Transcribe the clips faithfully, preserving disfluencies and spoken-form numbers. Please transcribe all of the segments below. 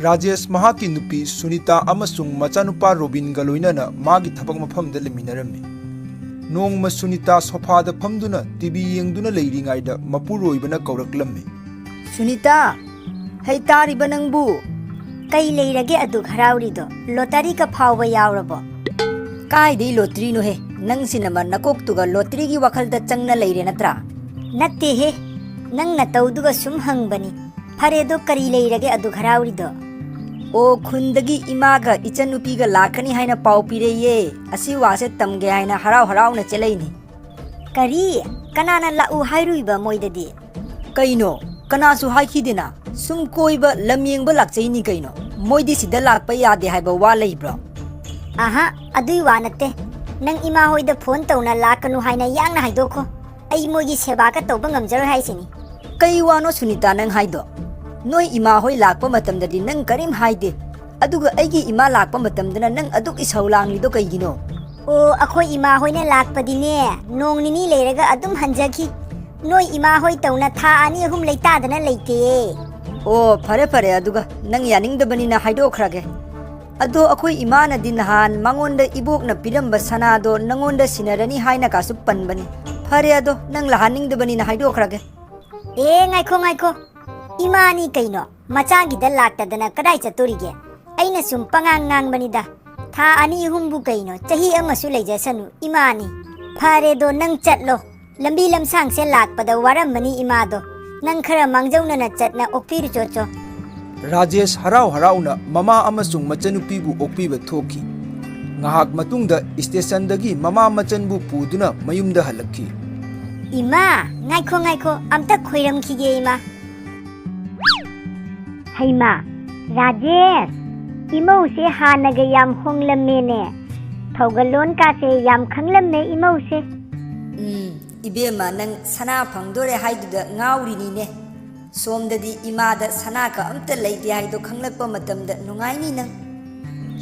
ꯔꯥꯖꯦꯁ ꯃꯍꯥꯛꯀꯤ ꯅꯨꯄꯤ ꯁꯨꯅꯤꯇꯥ ꯑꯃꯁꯨꯡ ꯃꯆꯥꯅꯨꯄꯥ ꯔꯣꯕꯤꯟꯒ ꯂꯣꯏꯅꯅ ꯃꯥꯒꯤ ꯊꯕꯛ ꯃꯐꯝꯗ ꯂꯩꯃꯤꯟꯅꯔꯝꯃꯤ꯫ ꯅꯣꯡꯃ ꯁꯨꯅꯤꯇꯥ ꯁꯣꯐꯥꯗ ꯐꯝꯗꯨꯅ ꯇꯤ ꯚꯤ ꯌꯦꯡꯗꯨꯅ ꯂꯩꯔꯤꯉꯩꯗ ꯃꯄꯨꯔꯣꯏꯕꯅ ꯀꯧꯔꯛꯂꯝꯃꯤ꯫ "ꯁꯨꯅꯤꯇꯥ, ꯍꯩ ꯇꯥꯔꯤꯕ ꯅꯪꯕꯨ?" "ꯀꯩ ꯂꯩꯔꯒꯦ ꯑꯗꯨꯛ ꯍꯔꯥꯎꯔꯤꯗꯣ? ꯂꯣꯇꯔꯤꯒ ꯐꯥꯎꯕ ꯌꯥꯎꯔꯕꯣ?" "ꯀꯥꯏꯗꯩ ꯂꯣꯇꯔꯤꯅꯣꯍꯦ? ꯅꯪꯁꯤꯅ ꯃ ꯅꯀꯣꯛꯇꯨꯒ ꯂꯣꯇꯔꯤꯒꯤ ꯋꯥꯈꯜꯗ ꯆꯪꯅ ꯂꯩꯔꯦ ꯅꯠꯇ꯭ꯔꯥ?" "ꯅꯠꯇꯦꯍꯦ, ꯅꯪ ꯅꯇꯧꯗꯨꯒ ꯁꯨꯝ ꯍꯪꯕꯅꯤ꯫ ꯐꯔꯦ, ꯑꯗꯣ ꯀꯔꯤ ꯂꯩꯔꯒꯦ ꯑꯗꯨꯛ ꯍꯔꯥꯎꯔꯤꯗꯣ?" "ꯑꯣ, ꯈꯨꯟꯗꯒꯤ ꯏꯃꯥꯒ ꯏꯆꯟꯅꯨꯄꯤꯒ ꯂꯥꯛꯀꯅꯤ ꯍꯥꯏꯅ ꯄꯥꯎ ꯄꯤꯔꯛꯏꯌꯦ꯫ ꯑꯁꯤ ꯋꯥꯁꯦ ꯇꯝꯒꯦ ꯍꯥꯏꯅ ꯍꯔꯥꯎ ꯍꯔꯥꯎꯅ ꯆꯦꯜꯂꯛꯏꯅꯤ꯫" "ꯀꯔꯤ? ꯀꯅꯥꯅ ꯂꯥꯛꯎ ꯍꯥꯏꯔꯨꯏꯕ ꯃꯣꯏꯗꯗꯤ?" "ꯀꯩꯅꯣ? ꯀꯅꯥꯁꯨ ꯍꯥꯏꯈꯤꯗꯦꯅ꯫ ꯁꯨꯝ ꯀꯣꯏꯕ, ꯂꯝ ꯌꯦꯡꯕ ꯂꯥꯛꯆꯩꯅꯤ ꯀꯩꯅꯣ꯫ ꯃꯣꯏꯗꯤ ꯁꯤꯗ ꯂꯥꯛꯄ ꯌꯥꯗꯦ ꯍꯥꯏꯕ ꯋꯥ ꯂꯩꯕ꯭ꯔꯣ?" "ꯑꯍ, ꯑꯗꯨꯏ ꯋꯥ ꯅꯠꯇꯦ꯫ ꯅꯪ ꯏꯃꯥ ꯍꯣꯏꯗ ꯐꯣꯟ ꯇꯧꯅ ꯂꯥꯛꯀꯅꯨ ꯍꯥꯏꯅ ꯌꯥꯡꯅ ꯍꯥꯏꯗꯣꯛꯈꯣ꯫ ꯑꯩ ꯃꯣꯏꯒꯤ ꯁꯦꯕꯥꯒ ꯇꯧꯕ ꯉꯝꯖꯔꯣꯏ ꯍꯥꯏꯁꯤꯅꯤ꯫" "ꯀꯩ ꯋꯥꯅꯣ ꯁꯨꯅꯤꯇꯥ ꯅꯪ ꯍꯥꯏꯗꯣ? ꯅꯣꯏ ꯏꯃꯥ ꯍꯣꯏ ꯂꯥꯛꯄ ꯃꯇꯝꯗꯗꯤ ꯅꯪ ꯀꯔꯤꯝ ꯍꯥꯏꯗꯦ, ꯑꯗꯨꯒ ꯑꯩꯒꯤ ꯏꯃꯥ ꯂꯥꯛꯄ ꯃꯇꯝꯗꯅ ꯅꯪ ꯑꯗꯨꯛ ꯏꯁꯧ ꯂꯥꯡꯂꯤꯗꯣ ꯀꯩꯒꯤꯅꯣ?" "ꯑꯣ, ꯑꯩꯈꯣꯏ ꯏꯃꯥ ꯍꯣꯏꯅ ꯂꯥꯛꯄꯗꯤꯅꯦ, ꯅꯣꯡ ꯅꯤꯅꯤ ꯂꯩꯔꯒ ꯑꯗꯨꯝ ꯍꯟꯖꯈꯤ꯫ ꯅꯣꯏ ꯏꯃꯥ ꯍꯣꯏ ꯇꯧꯅ ꯊꯥ ꯑꯅꯤ ꯑꯍꯨꯝ ꯂꯩꯇꯥꯗꯅ ꯂꯩꯇꯦꯌꯦ꯫" "ꯑꯣ, ꯐꯔꯦ ꯐꯔꯦ, ꯑꯗꯨꯒ ꯅꯪ ꯌꯥꯅꯤꯡꯗꯕꯅꯤꯅ ꯍꯥꯏꯗꯣꯛꯈ꯭ꯔꯒꯦ꯫ ꯑꯗꯣ ꯑꯩꯈꯣꯏ ꯏꯃꯥꯅꯗꯤ ꯅꯍꯥꯟ ꯃꯉꯣꯟꯗ ꯏꯕꯣꯛꯅ ꯄꯤꯔꯝꯕ ꯁꯅꯥꯗꯣ ꯅꯪꯉꯣꯟꯗ ꯁꯤꯟꯅꯔꯅꯤ ꯍꯥꯏꯅ ꯀꯥꯁꯨ ꯄꯟꯕꯅꯤ꯫ ꯐꯔꯦ, ꯑꯗꯣ ꯅꯪ ꯂꯥꯛꯍꯟꯅꯤꯡꯗꯕꯅꯤꯅ ꯍꯥꯏꯗꯣꯛꯈ꯭ꯔꯒꯦ꯫" "ꯑꯦ, ꯉꯥꯏꯈꯣ, ꯉꯥꯏꯈꯣ꯫ ꯏꯃꯥꯅꯤ ꯀꯩꯅꯣ, ꯃꯆꯥꯒꯤꯗ ꯂꯥꯛꯇꯗꯅ ꯀꯗꯥꯏ ꯆꯠꯇꯣꯔꯤꯒꯦ? ꯑꯩꯅ ꯁꯨꯝ ꯄꯉꯥꯡ ꯉꯥꯡꯕꯅꯤꯗ꯫ ꯊꯥ ꯑꯅꯤ ꯑꯍꯨꯝꯕꯨ ꯀꯩꯅꯣ, ꯆꯍꯤ ꯑꯃꯁꯨ ꯂꯩꯖꯁꯅꯨ, ꯏꯃꯥꯅꯤ꯫ ꯐꯔꯦꯗꯣ, ꯅꯪ ꯆꯠꯂꯣ꯫ ꯂꯝꯕꯤ ꯂꯝꯁꯥꯡꯁꯦ ꯂꯥꯛꯄꯗ ꯋꯥꯔꯝꯃꯅꯤ ꯏꯃꯥꯗꯣ꯫ ꯅꯪ ꯈꯔ ꯃꯥꯡꯖꯧꯅꯅ ꯆꯠꯅ ꯑꯣꯛꯄꯤꯔꯨꯆꯣ ꯆꯣ꯫" ꯔꯥꯖꯦꯁ ꯍꯔꯥꯎ ꯍꯔꯥꯎꯅ ꯃꯃꯥ ꯑꯃꯁꯨꯡ ꯃꯆꯟꯅꯨꯄꯤꯕꯨ ꯑꯣꯛꯄꯤꯕ ꯊꯣꯛꯈꯤ꯫ ꯉꯥꯏꯍꯥꯛ ꯃꯇꯨꯡꯗ ꯁ꯭ꯇꯦꯁꯟꯗꯒꯤ ꯃꯃꯥ ꯃꯆꯟꯕꯨ ꯄꯨꯗꯨꯅ ꯃꯌꯨꯝꯗ ꯍꯜꯂꯛꯈꯤ꯫ "ꯏꯃꯥ, ꯉꯥꯏꯈꯣ, ꯉꯥꯏꯈꯣ, ꯑꯝꯇ ꯈꯣꯏꯔꯝꯈꯤꯒꯦ, ꯏꯃꯥ꯫" "ꯍꯩꯃꯥ, ꯔꯥꯖꯦꯁ, ꯏꯃꯧꯁꯦ ꯍꯥꯟꯅꯒ ꯌꯥꯝ ꯍꯣꯡꯂꯝꯃꯦꯅꯦ꯫ ꯊꯧꯒꯜꯂꯣꯟ ꯀꯥꯁꯦ ꯌꯥꯝ ꯈꯪꯂꯝꯃꯦ ꯏꯃꯧꯁꯦ꯫" "ꯎꯝ, ꯏꯕꯦꯝꯃ, ꯅꯪ ꯁꯅꯥ ꯐꯪꯗꯣꯔꯦ ꯍꯥꯏꯗꯨꯗ ꯉꯥꯎꯔꯤꯅꯤꯅꯦ꯫ ꯁꯣꯝꯗꯗꯤ ꯏꯃꯥꯗ ꯁꯅꯥꯒ ꯑꯝꯇ ꯂꯩꯇꯦ ꯍꯥꯏꯗꯣ ꯈꯪꯂꯛꯄ ꯃꯇꯝꯗ ꯅꯨꯡꯉꯥꯏꯅꯤ ꯅꯪ꯫"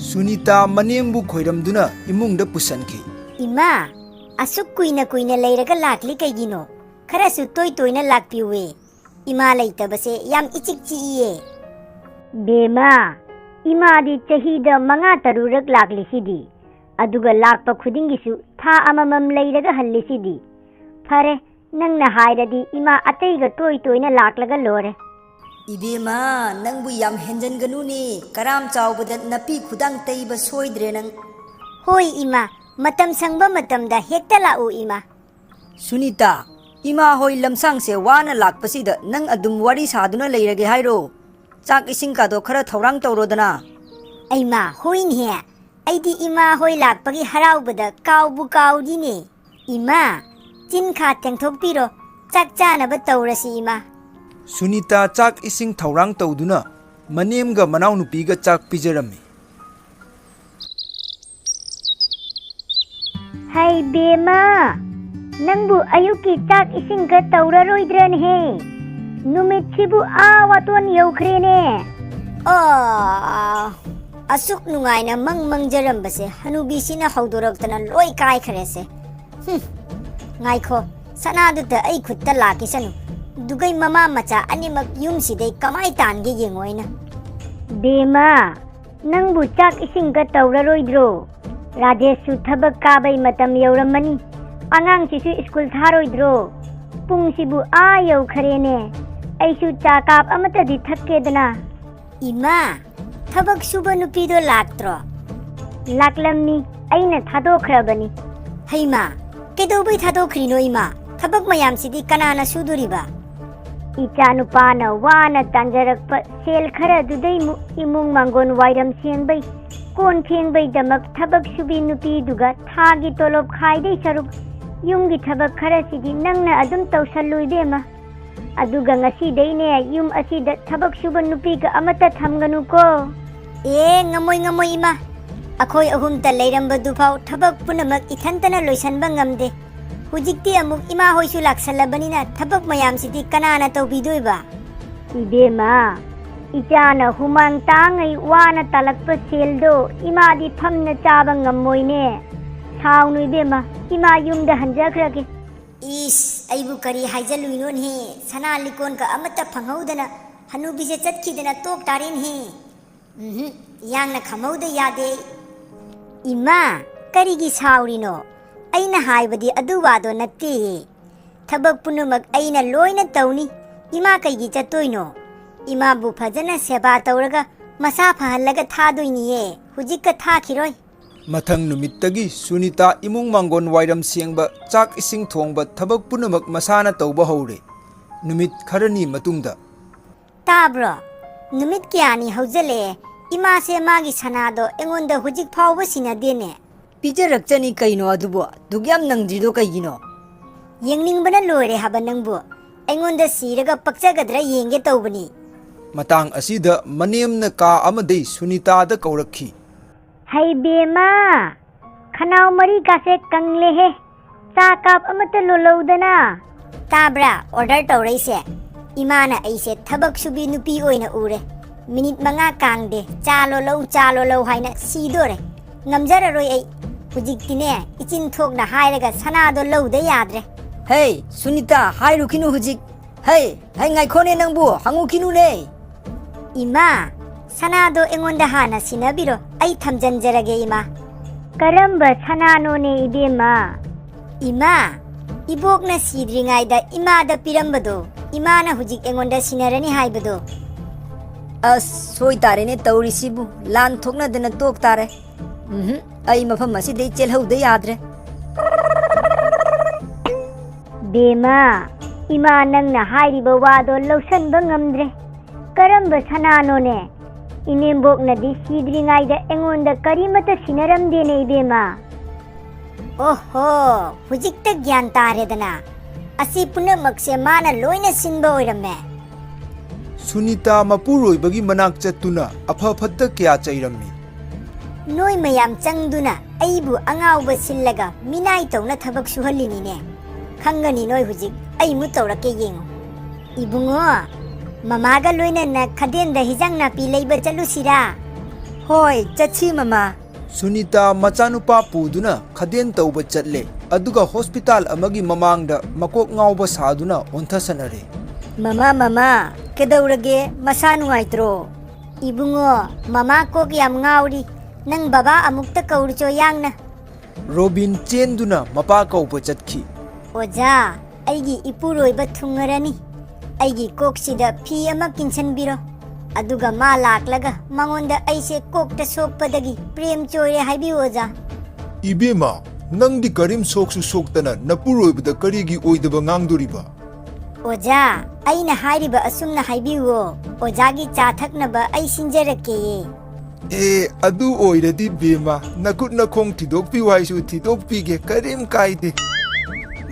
ꯁꯨꯅꯤꯇꯥ ꯃꯅꯦꯝꯕꯨ ꯈꯣꯏꯔꯝꯗꯨꯅ ꯏꯃꯨꯡꯗ ꯄꯨꯁꯟꯈꯤ꯫ "ꯏꯃꯥ, ꯑꯁꯨꯛ ꯀꯨꯏꯅ ꯀꯨꯏꯅ ꯂꯩꯔꯒ ꯂꯥꯛꯂꯤ ꯀꯩꯒꯤꯅꯣ? ꯈꯔꯁꯨ ꯇꯣꯏ ꯇꯣꯏꯅ ꯂꯥꯛꯄꯤꯌꯨꯋꯦ꯫ ꯏꯃꯥ ꯂꯩꯇꯕꯁꯦ ꯌꯥꯝ ꯏꯆꯤꯛ ꯆꯤꯛꯏꯌꯦ꯫" ꯕꯦꯝꯃ, ꯏꯃꯥꯗꯤ ꯆꯍꯤꯗ ꯃꯉꯥ ꯇꯔꯨꯛꯔꯛ ꯂꯥꯛꯂꯤꯁꯤꯗꯤ, ꯑꯗꯨꯒ ꯂꯥꯛꯄ ꯈꯨꯗꯤꯡꯒꯤꯁꯨ ꯊꯥ ꯑꯃꯃꯝ ꯂꯩꯔꯒ ꯍꯜꯂꯤꯁꯤꯗꯤ꯫ ꯐꯔꯦ, ꯅꯪꯅ ꯍꯥꯏꯔꯗꯤ ꯏꯃꯥ ꯑꯇꯩꯒ ꯇꯣꯏ ꯇꯣꯏꯅ ꯂꯥꯛꯂꯒ ꯂꯣꯏꯔꯦ꯫ ꯏꯕꯦꯝꯃ, ꯅꯪꯕꯨ ꯌꯥꯝ ꯍꯦꯟꯖꯟꯒꯅꯨꯅꯦ, ꯀꯔꯥꯝ ꯆꯥꯎꯕꯗ ꯅꯥꯄꯤ ꯈꯨꯗꯥꯡ ꯇꯩꯕ ꯁꯣꯏꯗ꯭ꯔꯦ ꯅꯪ꯫ ꯍꯣꯏ ꯏꯃꯥ, ꯃꯇꯝ ꯁꯪꯕ ꯃꯇꯝꯗ ꯍꯦꯛꯇ ꯂꯥꯛꯎ ꯏꯃꯥ꯫ ꯁꯨꯅꯤꯇꯥ, ꯏꯃꯥ ꯍꯣꯏ ꯂꯝꯁꯥꯡꯁꯦ ꯋꯥꯅ ꯂꯥꯛꯄꯁꯤꯗ ꯅꯪ ꯑꯗꯨꯝ ꯋꯥꯔꯤ ꯁꯥꯗꯨꯅ ꯂꯩꯔꯒꯦ ꯍꯥꯏꯔꯣ? ꯆꯥꯛ ꯏꯁꯤꯡ ꯀꯥꯗꯣ ꯈꯔ ꯊꯧꯔꯥꯡ ꯇꯧꯔꯣꯗꯅ꯫ ꯑꯩꯃꯥ, ꯍꯣꯏꯅꯦꯍꯦ, ꯑꯩꯗꯤ ꯏꯃꯥ ꯍꯣꯏ ꯂꯥꯛꯄꯒꯤ ꯍꯔꯥꯎꯕꯗ ꯀꯥꯎꯕꯨ ꯀꯥꯎꯔꯤꯅꯦ꯫ ꯏꯃꯥ, ꯆꯤꯟ ꯈꯥ ꯇꯦꯡꯊꯣꯛꯄꯤꯔꯣ, ꯆꯥꯛ ꯆꯥꯅꯕ ꯇꯧꯔꯁꯤ ꯏꯃꯥ꯫ ꯁꯨꯅꯤꯇꯥ ꯆꯥꯛ ꯏꯁꯤꯡ ꯊꯧꯔꯥꯡ ꯇꯧꯗꯨꯅ ꯃꯅꯦꯝꯒ ꯃꯅꯥꯎꯅꯨꯄꯤꯒ ꯆꯥꯛ ꯄꯤꯖꯔꯝꯃꯤ꯫ ꯍꯩ ꯕꯦꯝꯃ, ꯅꯪꯕꯨ ꯑꯌꯨꯛꯀꯤ ꯆꯥꯛ ꯏꯁꯤꯡꯒ ꯇꯧꯔꯔꯣꯏꯗ꯭ꯔꯅꯦꯍꯦ? ꯅꯨꯃꯤꯠꯁꯤꯕꯨ ꯑꯥ ꯋꯥꯇꯣꯟ ꯌꯧꯈ꯭ꯔꯦꯅꯦ꯫ ꯑꯥ, ꯑꯁꯨꯛ ꯅꯨꯡꯉꯥꯏꯅ ꯃꯪ ꯃꯪꯖꯔꯝꯕꯁꯦ ꯍꯅꯨꯕꯤꯁꯤꯅ ꯍꯧꯗꯣꯔꯛꯇꯅ ꯂꯣꯏ ꯀꯥꯏꯈ꯭ꯔꯦꯁꯦ꯫ ꯍꯨꯝ, ꯉꯥꯏꯈꯣ, ꯁꯅꯥꯗꯨꯗ ꯑꯩ ꯈꯨꯠꯇ ꯂꯥꯛꯈꯤꯁꯅꯨ꯫ ꯑꯗꯨꯒꯩ ꯃꯃꯥ ꯃꯆꯥ ꯑꯅꯤꯃꯛ ꯌꯨꯝꯁꯤꯗꯩ ꯀꯃꯥꯏ ꯇꯥꯟꯒꯦ ꯌꯦꯡꯉꯣ ꯑꯩꯅ꯫ ꯕꯦꯝꯃ, ꯅꯪꯕꯨ ꯆꯥꯛ ꯏꯁꯤꯡꯒ ꯇꯧꯔꯔꯣꯏꯗ꯭ꯔꯣ? ꯔꯥꯖꯦꯁꯁꯨ ꯊꯕꯛ ꯀꯥꯕꯩ ꯃꯇꯝ ꯌꯧꯔꯝꯃꯅꯤ꯫ ꯑꯉꯥꯡꯁꯤꯁꯨ ꯁ꯭ꯀꯨꯜ ꯊꯥꯔꯣꯏꯗ꯭ꯔꯣ? ꯄꯨꯡꯁꯤꯕꯨ ꯑꯥ ꯌꯧꯈꯔꯦꯅꯦ꯫ ꯑꯩꯁꯨ ꯆꯥ ꯀꯥꯞ ꯑꯃꯇꯗꯤ ꯊꯛꯀꯦꯗꯅ꯫ ꯏꯃꯥ, ꯊꯕꯛ ꯁꯨꯕ ꯅꯨꯄꯤꯗꯣ ꯂꯥꯛꯇ꯭ꯔꯣ? ꯂꯥꯛꯂꯝꯃꯤ, ꯑꯩꯅ ꯊꯥꯗꯣꯛꯈ꯭ꯔꯕꯅꯤ꯫ ꯍꯩꯃꯥ, ꯀꯩꯗꯧꯕꯩ ꯊꯥꯗꯣꯛꯈ꯭ꯔꯤꯅꯣ ꯏꯃꯥ? ꯊꯕꯛ ꯃꯌꯥꯝꯁꯤꯗꯤ ꯀꯅꯥꯅ ꯁꯨꯗꯣꯔꯤꯕ? ꯏꯆꯥ ꯅꯨꯄꯥꯅ ꯋꯥꯅ ꯇꯥꯟꯖꯔꯛꯄ ꯁꯦꯜ ꯈꯔꯗꯨꯗꯩꯃꯨꯛ ꯏꯃꯨꯡ ꯃꯥꯡꯒꯣꯟ ꯋꯥꯏꯔꯝ ꯁꯦꯡꯕꯩ, ꯀꯣꯟ ꯐꯦꯡꯕꯩꯗꯃꯛ ꯊꯕꯛ ꯁꯨꯕꯤ ꯅꯨꯄꯤꯗꯨꯒ ꯊꯥꯒꯤ ꯇꯣꯂꯣꯞ ꯈꯥꯏꯗꯩ ꯁꯔꯨꯛ, ꯌꯨꯝꯒꯤ ꯊꯕꯛ ꯈꯔꯁꯤꯗꯤ ꯅꯪꯅ ꯑꯗꯨꯝ ꯇꯧꯁꯜꯂꯨ ꯏꯕꯦꯝꯃ꯫ ꯑꯗꯨꯒ ꯉꯁꯤꯗꯩꯅꯦ ꯌꯨꯝ ꯑꯁꯤꯗ ꯊꯕꯛ ꯁꯨꯕ ꯅꯨꯄꯤꯒ ꯑꯃꯠꯇ ꯊꯝꯒꯅꯨꯀꯣ꯫ ꯑꯦ, ꯉꯝꯃꯣꯏ, ꯉꯝꯃꯣꯏ ꯏꯃꯥ꯫ ꯑꯩꯈꯣꯏ ꯑꯍꯨꯝꯇ ꯂꯩꯔꯝꯕꯗꯨꯐꯥꯎ ꯊꯕꯛ ꯄꯨꯝꯅꯃꯛ ꯏꯊꯟꯇꯅ ꯂꯣꯏꯁꯟꯕ ꯉꯝꯗꯦ꯫ ꯍꯧꯖꯤꯛꯇꯤ ꯑꯃꯨꯛ ꯏꯃꯥ ꯍꯣꯏꯁꯨ ꯂꯥꯛꯁꯜꯂꯕꯅꯤꯅ ꯊꯕꯛ ꯃꯌꯥꯝꯁꯤꯗꯤ ꯀꯅꯥꯅ ꯇꯧꯕꯤꯗꯣꯏꯕ? ꯏꯕꯦꯝꯃ, ꯏꯆꯥꯅ ꯍꯨꯃꯥꯡ ꯇꯥꯡꯉꯩ ꯋꯥꯅ ꯇꯥꯜꯂꯛꯄ ꯁꯦꯜꯗꯣ ꯏꯃꯥꯗꯤ ꯐꯝꯅ ꯆꯥꯕ ꯉꯝꯃꯣꯏꯅꯦ꯫ ꯁꯥꯎꯅꯨ ꯏꯕꯦꯝꯃ, ꯏꯃꯥ ꯌꯨꯝꯗ ꯍꯟꯖꯈ꯭ꯔꯒꯦ꯫ ꯏꯁ, ꯑꯩꯕꯨ ꯀꯔꯤ ꯍꯥꯏꯖꯜꯂꯨꯏꯅꯣꯅꯦꯍꯦ? ꯁꯅꯥ ꯂꯤꯛꯀꯣꯟꯒ ꯑꯃꯠꯇ ꯐꯪꯍꯧꯗꯅ ꯍꯅꯨꯕꯤꯁꯦ ꯆꯠꯈꯤꯗꯅ ꯇꯣꯛ ꯇꯥꯔꯦꯅꯦꯍꯦ꯫ ꯎꯝꯍꯨꯝ, ꯌꯥꯡꯅ ꯈꯝꯍꯧꯗ ꯌꯥꯗꯦ꯫ ꯏꯃꯥ, ꯀꯔꯤꯒꯤ ꯁꯥꯎꯔꯤꯅꯣ? ꯑꯩꯅ ꯍꯥꯏꯕꯗꯤ ꯑꯗꯨ ꯋꯥꯗꯣ ꯅꯠꯇꯦ꯫ ꯊꯕꯛ ꯄꯨꯝꯅꯃꯛ ꯑꯩꯅ ꯂꯣꯏꯅ ꯇꯧꯅꯤ꯫ ꯏꯃꯥ ꯀꯩꯒꯤ ꯆꯠꯇꯣꯏꯅꯣ? ꯏꯃꯥꯕꯨ ꯐꯖꯅ ꯁꯦꯕꯥ ꯇꯧꯔꯒ ꯃꯁꯥ ꯐꯍꯜꯂꯒ ꯊꯥꯗꯣꯏꯅꯤꯌꯦ꯫ ꯍꯧꯖꯤꯛꯀ ꯊꯥꯈꯤꯔꯣꯏ꯫ ꯃꯊꯪ ꯅꯨꯃꯤꯠꯇꯒꯤ ꯁꯨꯅꯤꯇꯥ ꯏꯃꯨꯡ ꯃꯥꯡꯒꯣꯟ ꯋꯥꯏꯔꯝ ꯁꯦꯡꯕ, ꯆꯥꯛ ꯏꯁꯤꯡ ꯊꯣꯡꯕ, ꯊꯕꯛ ꯄꯨꯝꯅꯃꯛ ꯃꯁꯥꯅ ꯇꯧꯕ ꯍꯧꯔꯦ꯫ ꯅꯨꯃꯤꯠ ꯈꯔꯅꯤ ꯃꯇꯨꯡꯗ꯫ ꯇꯥꯕ꯭ꯔꯣ? ꯅꯨꯃꯤꯠ ꯀꯌꯥꯅꯤ ꯍꯧꯖꯤꯜꯂꯛꯑꯦ, ꯏꯃꯥꯁꯦ ꯃꯥꯒꯤ ꯁꯅꯥꯗꯣ ꯑꯩꯉꯣꯟꯗ ꯍꯧꯖꯤꯛ ꯐꯥꯎꯕ ꯁꯤꯟꯅꯗꯦꯅꯦ꯫ ꯄꯤꯖꯔꯛꯆꯅꯤ ꯀꯩꯅꯣ ꯑꯗꯨꯕꯨ, ꯗꯨꯛ ꯌꯥꯝ ꯅꯪꯗ꯭ꯔꯤꯗꯣ ꯀꯩꯒꯤꯅꯣ? ꯌꯦꯡꯅꯤꯡꯕꯅ ꯂꯣꯏꯔꯦ ꯍꯥꯏꯕ ꯅꯪꯕꯨ꯫ ꯑꯩꯉꯣꯟꯗ ꯁꯤꯔꯒ ꯄꯛꯆꯒꯗ꯭ꯔꯥ ꯌꯦꯡꯒꯦ ꯇꯧꯕꯅꯤ꯫ ꯃꯇꯥꯡ ꯑꯁꯤꯗ ꯃꯅꯦꯝꯅ ꯀꯥ ꯑꯃꯗꯩ ꯁꯨꯅꯤꯇꯥꯗ ꯀꯧꯔꯛꯈꯤ꯫ ꯍꯩ ꯕꯦꯝꯃ, ꯈꯅꯥꯎ ꯃꯔꯤꯀꯥꯁꯦ ꯀꯪꯂꯦꯍꯦ꯫ ꯆꯥ ꯀꯥꯞ ꯑꯃꯠꯇ ꯂꯣꯜꯂꯧꯗꯅ꯫ ꯇꯥꯕ꯭ꯔꯥ ꯑꯣꯔꯗꯔ ꯇꯧꯔꯛꯏꯁꯦ? ꯏꯃꯥꯅ ꯑꯩꯁꯦ ꯊꯕꯛ ꯁꯨꯕꯤ ꯅꯨꯄꯤ ꯑꯣꯏꯅ ꯎꯔꯦ꯫ ꯃꯤꯅꯤꯠ ꯃꯉꯥ ꯀꯥꯡꯗꯦ, "ꯆꯥ ꯂꯣꯜꯂꯧ, ꯆꯥ ꯂꯣꯜꯂꯧ" ꯍꯥꯏꯅ ꯁꯤꯗꯣꯔꯦ꯫ ꯉꯝꯖꯔꯔꯣꯏ ꯑꯩ꯫ ꯍꯧꯖꯤꯛꯇꯤꯅꯦ, ꯏꯆꯤꯟ ꯊꯣꯛꯅ ꯍꯥꯏꯔꯒ ꯁꯅꯥꯗꯣ ꯂꯧꯗ ꯌꯥꯗ꯭ꯔꯦ꯫ ꯍꯦ, ꯁꯨꯅꯤꯇꯥ, ꯍꯥꯏꯔꯨꯈꯤꯅꯨ ꯍꯧꯖꯤꯛ꯫ ꯍꯦ, ꯍꯦ, ꯉꯥꯏꯈꯣꯅꯦ ꯅꯪꯕꯨ, ꯍꯪꯉꯨꯈꯤꯅꯨꯅꯦ꯫ ꯏꯃꯥ, ꯁꯅꯥꯗꯣ ꯑꯩꯉꯣꯟꯗ ꯍꯥꯟꯅ ꯁꯤꯟꯅꯕꯤꯔꯣ, ꯑꯩ ꯊꯝꯖꯟꯖꯔꯒꯦ ꯏꯃꯥ꯫ ꯀꯔꯝꯕ ꯁꯅꯥꯅꯣꯅꯦ ꯏꯕꯦꯝꯃ? ꯏꯃꯥ, ꯏꯕꯣꯛꯅ ꯁꯤꯗ꯭ꯔꯤꯉꯩꯗ ꯏꯃꯥꯗ ꯄꯤꯔꯝꯕꯗꯣ, ꯏꯃꯥꯅ ꯍꯧꯖꯤꯛ ꯑꯩꯉꯣꯟꯗ ꯁꯤꯟꯅꯔꯅꯤ ꯍꯥꯏꯕꯗꯣ꯫ ꯑꯁ, ꯁꯣꯏ ꯇꯥꯔꯦꯅꯦ ꯇꯧꯔꯤꯁꯤꯕꯨ, ꯂꯥꯟ ꯊꯣꯛꯅꯗꯅ ꯇꯣꯛ ꯇꯥꯔꯦ꯫ ꯎꯝꯍꯨꯝ, ꯑꯩ ꯃꯐꯝ ꯑꯁꯤꯗꯩ ꯆꯦꯜꯍꯧꯗ ꯌꯥꯗ꯭ꯔꯦ꯫ ꯕꯦꯝꯃ, ꯏꯃꯥ ꯅꯪꯅ ꯍꯥꯏꯔꯤꯕ ꯋꯥꯗꯣ ꯂꯧꯁꯟꯕ ꯉꯝꯗ꯭ꯔꯦ꯫ ꯀꯔꯝꯕ ꯁꯅꯥꯅꯣꯅꯦ? ꯏꯅꯦꯝꯕꯣꯛꯅꯗꯤ ꯁꯤꯗ꯭ꯔꯤꯉꯩꯗ ꯑꯩꯉꯣꯟꯗ ꯀꯔꯤꯃꯠꯇ ꯁꯤꯟꯅꯔꯝꯗꯦꯅꯦ ꯏꯕꯦꯝꯃ꯫ ꯑꯣꯍꯣ, ꯍꯧꯖꯤꯛꯇ ꯒ꯭ꯌꯥꯟ ꯇꯥꯔꯦꯗꯅ꯫ ꯑꯁꯤ ꯄꯨꯝꯅꯃꯛꯁꯦ ꯃꯥꯅ ꯂꯣꯏꯅ ꯁꯤꯟꯕ ꯑꯣꯏꯔꯝꯃꯦ꯫ ꯁꯨꯅꯤꯇꯥ ꯃꯄꯨꯔꯣꯏꯕꯒꯤ ꯃꯅꯥꯛ ꯆꯠꯇꯨꯅ ꯑꯐ ꯐꯠꯇ ꯀꯌꯥ ꯆꯩꯔꯝꯃꯤ꯫ ꯅꯣꯏ ꯃꯌꯥꯝ ꯆꯪꯗꯨꯅ ꯑꯩꯕꯨ ꯑꯉꯥꯎꯕ ꯁꯤꯜꯂꯒ ꯃꯤꯅꯥꯏ ꯇꯧꯅ ꯊꯕꯛ ꯁꯨꯍꯜꯂꯤꯅꯤꯅꯦ꯫ ꯈꯪꯒꯅꯤ ꯅꯣꯏ ꯍꯧꯖꯤꯛ ꯑꯩ ꯃꯨꯠ ꯇꯧꯔꯛꯀꯦ ꯌꯦꯡꯉꯨ꯫ ꯏꯕꯨꯡꯉꯣ, ꯃꯃꯥꯒ ꯂꯣꯏꯅꯅ ꯈꯗꯦꯟꯗ ꯍꯤꯖꯥꯡ ꯅꯥꯄꯤ ꯂꯩꯕ ꯆꯠꯂꯨꯁꯤꯔꯥ? ꯍꯣꯏ, ꯆꯠꯁꯤ ꯃꯃꯥ꯫ ꯁꯨꯅꯤꯇꯥ ꯃꯆꯥꯅꯨꯄꯥ ꯄꯨꯗꯨꯅ ꯈꯗꯦꯟ ꯇꯧꯕ ꯆꯠꯂꯦ, ꯑꯗꯨꯒ ꯍꯣꯁꯄꯤꯇꯥꯜ ꯑꯃꯒꯤ ꯃꯃꯥꯡꯗ ꯃꯀꯣꯛ ꯉꯥꯎꯕ ꯁꯥꯗꯨꯅ ꯑꯣꯟꯊꯁꯅꯔꯦ꯫ ꯃꯃꯥ, ꯃꯃꯥ, ꯀꯩꯗꯧꯔꯒꯦ? ꯃꯁꯥ ꯅꯨꯡꯉꯥꯏꯇ꯭ꯔꯣ? ꯏꯕꯨꯡꯉꯣ, ꯃꯃꯥ ꯀꯣꯛ ꯌꯥꯝ ꯉꯥꯎꯔꯤ꯫ ꯅꯪ ꯕꯕꯥ ꯑꯃꯨꯛꯇ ꯀꯧꯔꯨꯆꯣ ꯌꯥꯡꯅ꯫ ꯔꯣꯕꯤꯟ ꯆꯦꯟꯗꯨꯅ ꯃꯄꯥ ꯀꯧꯕ ꯆꯠꯈꯤ꯫ ꯑꯣꯖꯥ, ꯑꯩꯒꯤ ꯏꯄꯨꯔꯣꯏꯕ ꯊꯨꯡꯉꯔꯅꯤ꯫ ꯑꯩꯒꯤ ꯀꯣꯛꯁꯤꯗ ꯐꯤ ꯑꯃ ꯀꯤꯟꯁꯟꯕꯤꯔꯣ꯫ ꯑꯗꯨꯒ ꯃꯥ ꯂꯥꯛꯂꯒ ꯃꯉꯣꯟꯗ ꯑꯩꯁꯦ ꯀꯣꯛꯇ ꯁꯣꯛꯄꯗꯒꯤ ꯄ꯭ꯔꯦꯝ ꯆꯣꯏꯔꯦ ꯍꯥꯏꯕꯤꯌꯨ, ꯑꯣꯖꯥ꯫ ꯏꯕꯦꯝꯃ, ꯅꯪꯗꯤ ꯀꯔꯤꯝ ꯁꯣꯛꯁꯨ ꯁꯣꯛꯇꯅ ꯅꯄꯨꯔꯣꯏꯕꯗ ꯀꯔꯤꯒꯤ ꯑꯣꯏꯗꯕ ꯉꯥꯡꯗꯣꯔꯤꯕ? ꯑꯣꯖꯥ, ꯑꯩꯅ ꯍꯥꯏꯔꯤꯕ ꯑꯁꯨꯝꯅ ꯍꯥꯏꯕꯤꯌꯨꯑꯣ꯫ ꯑꯣꯖꯥꯒꯤ ꯆꯥ ꯊꯛꯅꯕ ꯑꯩ ꯁꯤꯟꯖꯔꯛꯀꯦꯌꯦ꯫ ꯑꯦ, ꯑꯗꯨ ꯑꯣꯏꯔꯗꯤ ꯕꯦꯝꯃ, ꯅꯈꯨꯠ ꯅꯈꯣꯡ ꯊꯤꯗꯣꯛꯄꯤꯌꯨ ꯍꯥꯏꯁꯨ ꯊꯤꯗꯣꯛꯄꯤꯒꯦ, ꯀꯔꯤꯝ ꯀꯥꯏꯗꯦ꯫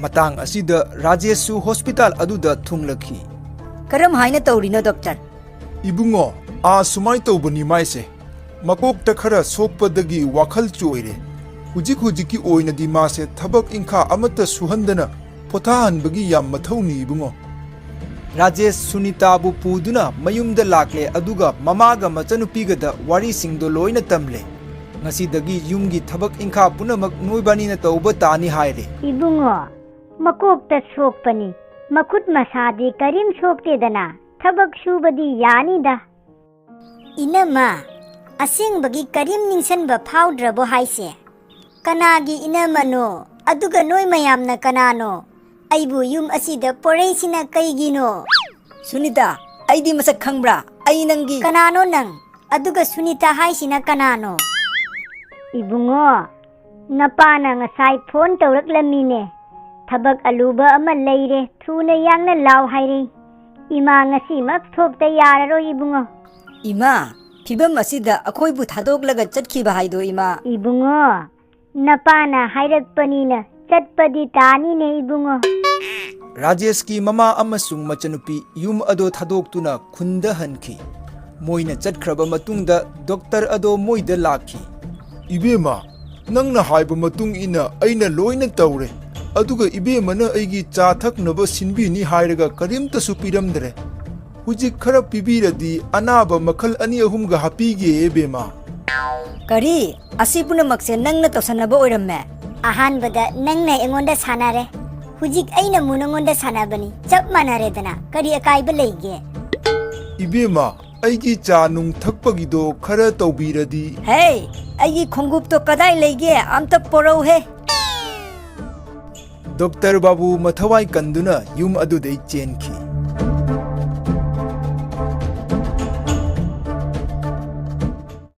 ꯃꯇꯥꯡ ꯑꯁꯤꯗ ꯔꯥꯖꯦꯁꯁꯨ ꯍꯣꯁꯄꯤꯇꯥꯜ ꯑꯗꯨꯗ ꯊꯨꯡꯂꯛꯈꯤ꯫ ꯀꯔꯝ ꯍꯥꯏꯅ ꯇꯧꯔꯤꯅꯣ, ꯗꯣꯛꯇꯔ? ꯏꯕꯨꯡꯉꯣ, ꯑꯥ, ꯁꯨꯃꯥꯏ ꯇꯧꯕꯅꯤ ꯃꯥꯏꯁꯦ꯫ ꯃꯀꯣꯛꯇ ꯈꯔ ꯁꯣꯛꯄꯗꯒꯤ ꯋꯥꯈꯜ ꯆꯣꯏꯔꯦ꯫ ꯍꯧꯖꯤꯛ ꯍꯧꯖꯤꯛꯀꯤ ꯑꯣꯏꯅꯗꯤ ꯃꯥꯁꯦ ꯊꯕꯛ ꯏꯪꯈꯥ ꯑꯃꯠꯇ ꯁꯨꯍꯟꯗꯅ ꯄꯣꯊꯥꯍꯟꯕꯒꯤ ꯌꯥꯝ ꯃꯊꯧꯅꯤ ꯏꯕꯨꯡꯉꯣ꯫ ꯔꯥꯖꯦꯁ ꯁꯨꯅꯤꯇꯥꯕꯨ ꯄꯨꯗꯨꯅ ꯃꯌꯨꯝꯗ ꯂꯥꯛꯂꯦ, ꯑꯗꯨꯒ ꯃꯃꯥꯒ ꯃꯆꯟꯅꯨꯄꯤꯒꯗ ꯋꯥꯔꯤꯁꯤꯡꯗꯣ ꯂꯣꯏꯅ ꯇꯝꯂꯦ꯫ ꯉꯁꯤꯗꯒꯤ ꯌꯨꯝꯒꯤ ꯊꯕꯛ ꯏꯪꯈꯥ ꯄꯨꯝꯅꯃꯛ ꯅꯣꯏꯕꯥꯅꯤꯅ ꯇꯧꯕ ꯇꯥꯅꯤ ꯍꯥꯏꯔꯦ꯫ ꯏꯕꯨꯡꯉꯣ, ꯃꯀꯣꯛꯇ ꯁꯣꯛꯄꯅꯤ, ꯃꯈꯨꯠ ꯃꯁꯥꯗꯤ ꯀꯔꯤꯝ ꯁꯣꯛꯇꯦꯗꯅ, ꯊꯕꯛ ꯁꯨꯕꯗꯤ ꯌꯥꯅꯤꯗ꯫ ꯏꯅꯝꯃ, ꯑꯁꯦꯡꯕꯒꯤ ꯀꯔꯤꯝ ꯅꯤꯡꯁꯤꯡꯕ ꯐꯥꯎꯗ꯭ꯔꯕꯣ ꯍꯥꯏꯁꯦ? ꯀꯅꯥꯒꯤ ꯏꯅꯝꯃꯅꯣ? ꯑꯗꯨꯒ ꯅꯣꯏ ꯃꯌꯥꯝꯅ ꯀꯅꯥꯅꯣ? ꯑꯩꯕꯨ ꯌꯨꯝ ꯑꯁꯤꯗ ꯄꯣꯔꯛꯏꯁꯤꯅ ꯀꯩꯒꯤꯅꯣ? ꯁꯨꯅꯤꯇꯥ, ꯑꯩꯗꯤ ꯃꯁꯛ ꯈꯪꯕ꯭ꯔꯥ? ꯑꯩ ꯅꯪꯒꯤ ꯀꯅꯥꯅꯣ ꯅꯪ? ꯑꯗꯨꯒ ꯁꯨꯅꯤꯇꯥ ꯍꯥꯏꯁꯤꯅ ꯀꯅꯥꯅꯣ? ꯏꯕꯨꯡꯉꯣ, ꯅꯄꯥꯅ ꯉꯁꯥꯏ ꯐꯣꯟ ꯇꯧꯔꯛꯂꯝꯃꯤꯅꯦ꯫ ꯊꯕꯛ ꯑꯂꯨꯕ ꯑꯃ ꯂꯩꯔꯦ, ꯊꯨꯅ ꯌꯥꯡꯅ ꯂꯥꯎ ꯍꯥꯏꯔꯦ꯫ ꯏꯃꯥ ꯉꯁꯤꯃꯛ ꯊꯣꯛꯇ ꯌꯥꯔꯔꯣꯏ ꯏꯕꯨꯡꯉꯣ꯫ ꯏꯃꯥ, ꯐꯤꯕꯝ ꯑꯁꯤꯗ ꯑꯩꯈꯣꯏꯕꯨ ꯊꯥꯗꯣꯛꯂꯒ ꯆꯠꯈꯤꯕ ꯍꯥꯏꯗꯣ, ꯏꯃꯥ? ꯏꯕꯨꯡꯉꯣ, ꯅꯄꯥꯅ ꯍꯥꯏꯔꯛꯄꯅꯤꯅ ꯆꯠꯄꯗꯤ ꯇꯥꯅꯤꯅꯦ ꯏꯕꯨꯡꯉꯣ꯫ ꯔꯥꯖꯦꯁꯀꯤ ꯃꯃꯥ ꯑꯃꯁꯨꯡ ꯃꯆꯟꯅꯨꯄꯤ ꯌꯨꯝ ꯑꯗꯣ ꯊꯥꯗꯣꯛꯇꯨꯅ ꯈꯨꯟꯗ ꯍꯟꯈꯤ꯫ ꯃꯣꯏꯅ ꯆꯠꯈ꯭ꯔꯕ ꯃꯇꯨꯡꯗ ꯗꯣꯛꯇꯔ ꯑꯗꯣ ꯃꯣꯏꯗ ꯂꯥꯛꯈꯤ꯫ ꯏꯕꯦꯝꯃ, ꯅꯪꯅ ꯍꯥꯏꯕ ꯃꯇꯨꯡ ꯏꯟꯅ ꯑꯩꯅ ꯂꯣꯏꯅ ꯇꯧꯔꯦ, ꯑꯗꯨꯒ ꯏꯕꯦꯝꯃꯅ ꯑꯩꯒꯤ ꯆꯥ ꯊꯛꯅꯕ ꯁꯤꯟꯕꯤꯅꯤ ꯍꯥꯏꯔꯒ ꯀꯔꯤꯝꯇꯁꯨ ꯄꯤꯔꯝꯗ꯭ꯔꯦ꯫ ꯍꯧꯖꯤꯛ ꯈꯔ ꯄꯤꯕꯤꯔꯗꯤ ꯑꯅꯥꯕ ꯃꯈꯜ ꯑꯅꯤ ꯑꯍꯨꯝꯒ ꯍꯥꯞꯄꯤꯒꯦ, ꯏꯕꯦꯝꯃ꯫ ꯀꯔꯤ? ꯑꯁꯤ ꯄꯨꯝꯅꯃꯛꯁꯦ ꯅꯪꯅ ꯇꯧꯁꯟꯅꯕ ꯑꯣꯏꯔꯝꯃꯦ? ꯑꯍꯥꯟꯕꯗ ꯅꯪꯅ ꯑꯩꯉꯣꯟꯗ ꯁꯥꯟꯅꯔꯦ, ꯍꯧꯖꯤꯛ ꯑꯩꯅ ꯑꯃꯨꯛ ꯅꯉꯣꯟꯗ ꯁꯥꯟꯅꯕꯅꯤ, ꯆꯞ ꯃꯥꯟꯅꯔꯦꯗꯅ, ꯀꯔꯤ ꯑꯀꯥꯏꯕ ꯂꯩꯒꯦ? ꯏꯕꯦꯝꯃ, ꯑꯩꯒꯤ ꯆꯥ ꯅꯨꯡ ꯊꯛꯄꯒꯤꯗꯣ ꯈꯔ ꯇꯧꯕꯤꯔꯗꯤ꯫ ꯍꯦ, ꯑꯩꯒꯤ ꯈꯣꯡꯎꯞꯇꯣ ꯀꯗꯥꯏ ꯂꯩꯒꯦ? ꯑꯝꯇ ꯄꯣꯔꯧꯍꯦ꯫ ꯗꯣꯛꯇꯔ ꯕꯥꯕꯨ ꯃꯊꯋꯥꯏ ꯀꯟꯗꯨꯅ ꯌꯨꯝ ꯑꯗꯨꯗꯩ ꯆꯦꯟꯈꯤ꯫